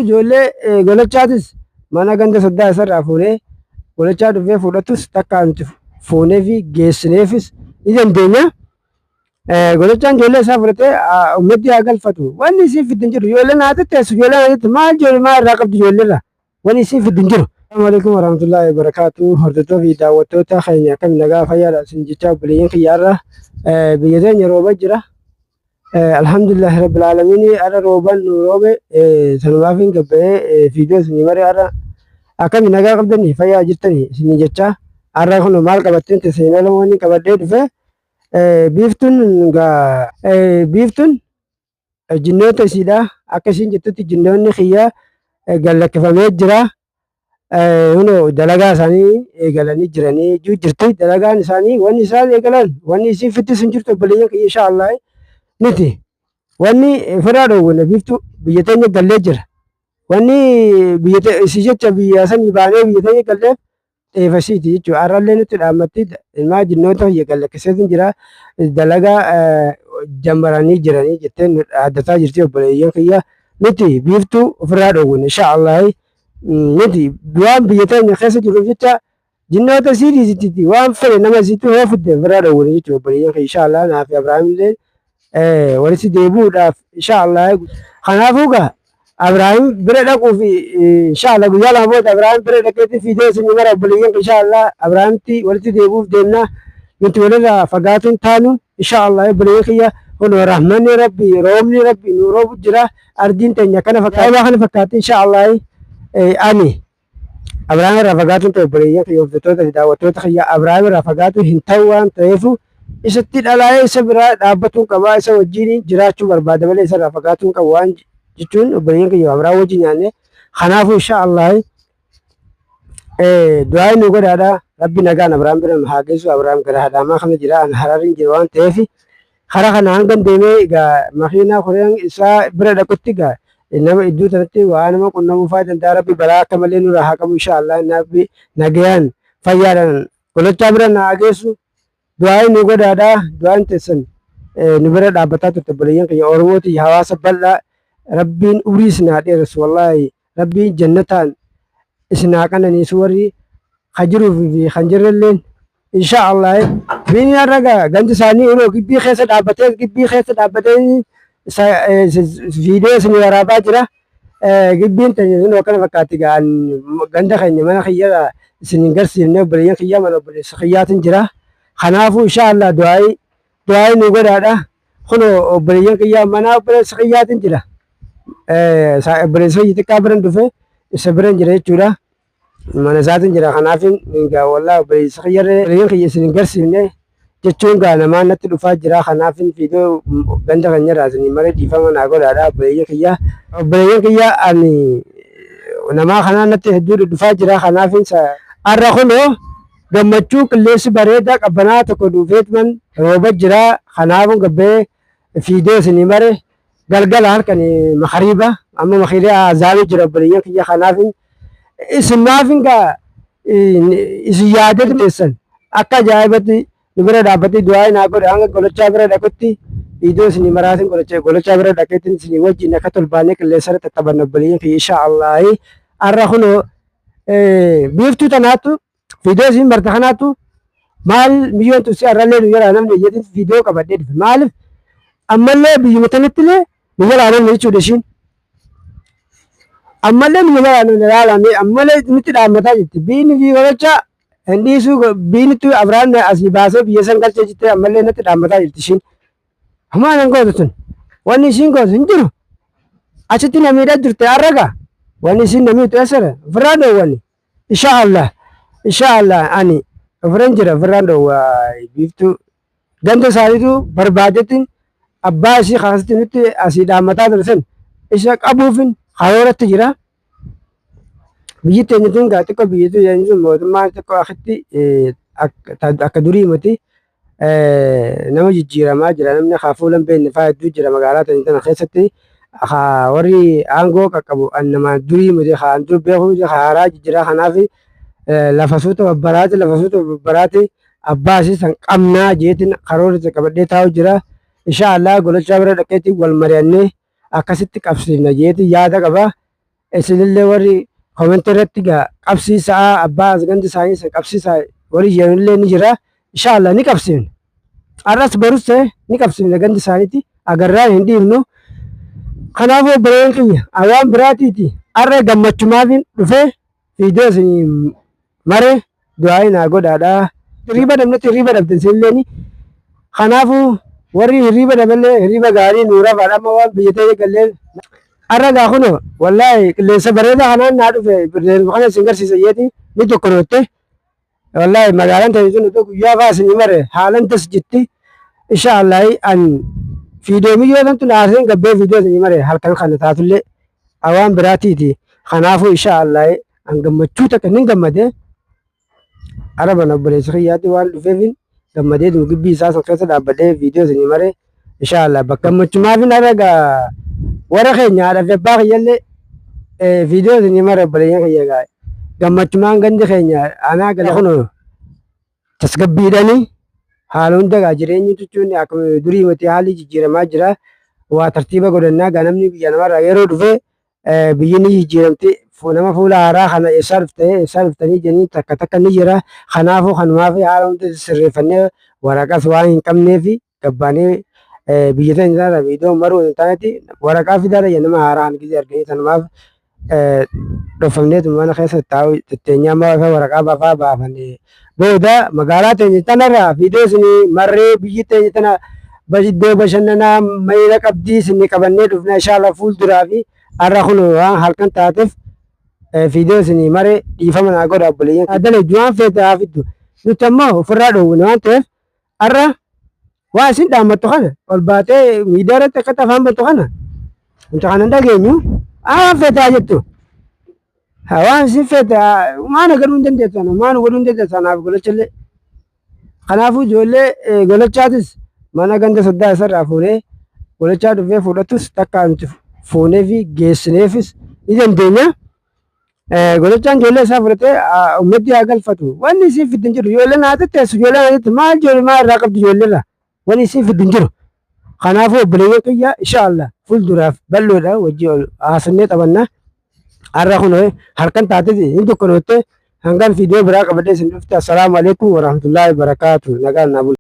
Ijoollee golachaatis mana ganda soddaa isarraa fuunee golachaa dhufee fudhatus takka nuti fuunee fi geessineefis ni dandeenya. Golachaan ijoollee isaa fudhatee ummatti haa galfatu. Wanni isiin fiddu hin jiru. Ijoolleen haa tetteessu. Ijoolleen haa tetteessu. Maal ijoollee maal irraa qabdi ijoollee irraa? Wanni isiin fiddu hin jiru. Assalamu alaikum warahmatullahi wabarakatuh. Hordoftoota fi daawwattoota keenya akkam nagaa fayyaadha isin jechaa obboleeyyan kiyyaarra biyya teenya rooba jira. Alhamdulillahi rabbil aalamiin har'a rooban nu roobe sanumaaf hin gabba'ee fiidoo isinii maree har'a akkami nagaa qabdanii fayyaa jirtanii isinii jechaa har'a kun maal qabatteen teessanii olomoonni qabadhee dhufe biiftuun gaa biiftuun jinnoota isiidha akka isiin jettutti jinnoonni kiyya gallakkifamee jira. Kunoo dalagaa isaanii eegalanii jiranii jechuu jirti. Dalagaan isaanii wanni isaan eegalan wanni isiin fittis hin jirtu obboleeyyan kiyya insha Allah miti. Wanni ofirraa dhoowwanne biiftuu biyya teenya gallee jira. Wanni biyya isii jecha biyya sanii baanee biyya teenya galleef xeefasiiti jechuudha. Har'allee nutti dhaammatti ilmaa jinnoota kiyya gallakkiseetiin jira. Dalagaa jammaranii jiranii jettee nu dhaaddataa jirti obboleeyyan kiyya. Nuti biiftuu ofirraa dhoowwanne insha Allah nuti waan biyya teenya keessa jirruuf jecha jinnoota isii dhiisitiiti waan fedhe nama isiitti hoo fidde ofirraa dhoowwanne jechuudha obboleeyyan kiyya insha Allah naa fi Abrahaam illee walitti deebi'uudhaaf insha Allah kanaafuu gaa Abrahaam bira dhaquuf insha Allah guyyaa 2 booda Abrahaam bira dhaqeetti fiidee isin mara obboleeyyan insha Allah Abrahaamtti walitti deebi'uuf deemna nuti walirraa fagaatuun taanu insha Allah obboleeyyan kiyya kun rahmanni rabbi roobni rabbi nu roobu jira ardiin teenya kana fakkaata kana fakkaatti insha Allah ani Abrahaam irraa fagaatuun ta'e obboleeyyan kiyya hordoftoota fi daawwattoota kiyya Abrahaam irraa fagaatuun hin ta'u waan ta'eef isatti dhalaa'ee isa biraa dhaabbatuun qabaa isa wajjin jiraachuu barbaada malee isa irraa fagaatuun qabu waan jechuun obboleeyyan kiyya Abrahaam wajjin nyaanne kanaafuu insha Allah du'aa nu godhaadha rabbi nagaan Abrahaam bira nu haa geessu Abrahaam gara hadaamaa kana jira an hararin jira waan ta'eef Karaa kana hangan deemee egaa makiinaa koreen isaa bira dhaqutti egaa nama iddoo sanatti waa nama qunnamuu fa'aa danda'a rabbi balaa akka malee nurraa haa qabu insha Allah rabbi nagayaan fayyaadhaan golochaa bira na haa geessu du'aa nu godhaadha du'aan teessan nu bira dhaabbataa turte obboleeyyan kiyya Oromoo tiyya hawaasa bal'aa rabbiin umrii isin haa dheeressu wallaahi rabbiin jannataan isin haa qananiisu warri ka jiruuf fi kan jirrelleen insha Allah biyyi har'a gandi isaanii yeroo gibbii keessa dhaabbatee gibbii keessa dhaabbatee viidiyoo isin waraabaa jira. Gibbiin teenya sun akkana fakkaatti gaan ganda keenya mana kiyya isin hin garsiifne obboleeyyan kiyya mana obboleessa kiyyaatiin jira. Kanaafuu insha Allah du'aayii du'aayii nu godhaadha. Kunoo obboleeyyan kiyya mana obboleessa kiyyaatiin jira. Obboleessa kiyya xiqqaa biran dhufe isa biran jira jechuudha. Mana isaatiin jira kanaaf egaa wallaahi obboleessa kiyyarree obboleeyyan kiyya isin hin garsiifne jechuun gaa namaan natti dhufaa jira kanaaf viidiyoo ganda keenyarraa isin malee dhiifama naa godhaadha obboleeyyan kiyya obboleeyyan kiyya ani namaa kanaa natti hedduu dhufaa jira kanaaf har'a kunoo gammachuu qilleensi bareedaa qabbanaa tokko dhufeetman rooba jira kanaafuu gabbee viidiyoo isinii mare galgala halkan makariiba amma makiilee azaanuu jira obboleeyyan kiyya kanaaf isin maafin gaa isin yaadee teessan akka ajaa'ibatti nu bira dhaabbatee du'aa naa godhe hanga golochaa bira dhaqutti viidiyoo isin maraatin golochaa golochaa bira dhaqeetin isin wajjin akka tolbaanee qilleensa irra tattabanna obboleeyyan kiyya insha Allaahi har'a kunoo biiftuu tanaattu Viidiyoo isin barte kanaatu maal biyyoon tun si arrallee nu jalaa namni iyyatin viidiyoo qabadhee dhufe maaliif ammallee biyyuma tanattillee nu jalaa namni jechuudha ishiin. Ammallee nu jalaa namni laalame ammallee nutti dhaammataa jirti biyyi fi golacha hin dhiisuu biyyi Abiraam asii baasee biyya san galchee jirti ammallee natti dhaammataa jirti ishiin. Hamaa nan gootu tun. Wanni isiin gootu hin jiru. Achitti na miidhaa jirti har'a Wanni isiin na miidhu eessara ofirraa dhoowwanni. Insha Allah insha Allah ani ofiran jira ofirraan dhoowwa biiftuu ganda isaaniitu barbaadetti abbaa isii kaasitti nutti asii dhaammataa ture san isa qabuufin karooratti jira. Biyyi teenya tun gaa xiqqoo biyyi teenya tun mootummaan xiqqoo akitti akka durii miti nama jijjiiramaa jira namni haa fuula hin beekne fa'aa hedduu jira magaalaa teenya tana keessatti haa warri aangoo qaqqabu an nama durii miti haa an dur beeku miti haa haaraa jijjiiraa kanaaf lafa suuta babbaraati lafa suuta babbaraati abbaa isii san qabnaa jeetiin karoora itti qabadhee taa'u jira insha Allah golochaa bira dhaqeetti wal mari'annee akkasitti qabsiifna jeetiin yaada qaba. Isinillee warri komentii irratti gaa qabsiisaa abbaa gandi isaanii san qabsiisaa warri jedhanillee ni jira. Inshaallah ni qabsiifna. Har'as barus ta'e ni qabsiifna gandi isaaniitti agarraan hin dhiifnu. Kanaafuu obboleeyyan kiyya waan biraatiiti har'a gammachumaafin dhufee viidiyoo isin mare du'aa'ii naa godhaadha. Hirriiba dhabnetti hirriiba dhabdan isinilleen. Kanaafuu warri hirriiba dhaballee hirriiba gaarii nuu rafaadha amma waan biyya ta'e galleen. Har'a gaa kunoo wallaahi qilleensa bareedaa kanaan naa dhufe qilleensa kana isin garsiisa jeeti ni tokkonootte. Wallaahi magaalaan ta'e sun otoo guyyaa fa'aa isin mare haalan tas jetti. Inshaallah an fiidoo miyyoo santu naaseen gabbee fiidoo isin mare halkan kana taatullee waan biraatiiti. Kanaafuu inshaallah an gammachuu takka nin gammadee. Araban obboleessa kiyyaatti waan dhufeefin gammadee gibbii isaa san keessa dhaabbadhee viidiyoo isinii mare inshaallah bakka gammachumaafin har'a gaa warra keenya haadha fi abbaa kiyyallee viidiyoo isinii mare obboleeyyan kiyya gaa gammachumaan gandi keenya anaa gala kun tasgabbiidhani haala hunda gaa jireenyi jechuun akkuma durii miti haalli jijjiiramaa jira waa tartiiba godhannaa gaa namni biyya namarraa yeroo dhufe biyyi ni jijjiiramti nama fuula haaraa kana eessaa dhufte eessaa dhuftanii jedhanii takka takka ni jira. Kanaafuu kanumaaf haala hunda sirreeffannee waraqaas waan hin qabneef gabbaanee biyya teenya irraa viidiyoo maruu hin taanetti waraqaa fidaadha jedha nama haaraa kana gisee arganii sanumaaf dhofamneetu mana keessa taa'u tetteenyaa amma waraqaa baafaa baafannee booda magaalaa teenya tanarraa viidiyoo isinii marree biyyi teenya tana iddoo bashannanaa mayra qabdii isinii qabannee dhufna inshallah fuulduraa fi har'a kun waan halkan taateef viidiyoo isinii maree dhiifama naa godha obboleeyyan. Adala waan feete haa fiddu nuti ammoo ofirraa dhoowwine waan ta'eef har'a waan isin dhaammattu kana ol baatee miidiyaa irratti akkatti afaan bantu kana nuti kana hin dhageenyu waan feete haa jettu. Waan isin feete waan godhuu hin dandeessu waan godhuu hin dandeessu anaaf golachallee. Kanaafuu ijoollee golachaatis mana ganda soddaa isarraa fuunee golachaa dhufee fudhatus takka nuti fuunee fi geessineefis ni dandeenya. Golachaan ijoollee isaa fudhatee ummatti haa galfatu. Wanni isin fiddu hin jiru. Ijoollee naa tetteessu ijoollee naa tetteessu maal ijoollee maal irraa qabdu ijoollee irraa. Wanni isin fiddu hin jiru. Kanaafuu obboleeyyan kiyya inshaallah fuulduraaf bal'oodha wajji ol haasofnee taphanna. Har'a kun halkan taatee hin dukkanootte hangan viidiyoo biraa qabadhee isin dhufte. Assalaamu alaikum warahmatullaahi wabarakaatu. Nagaan naa bula.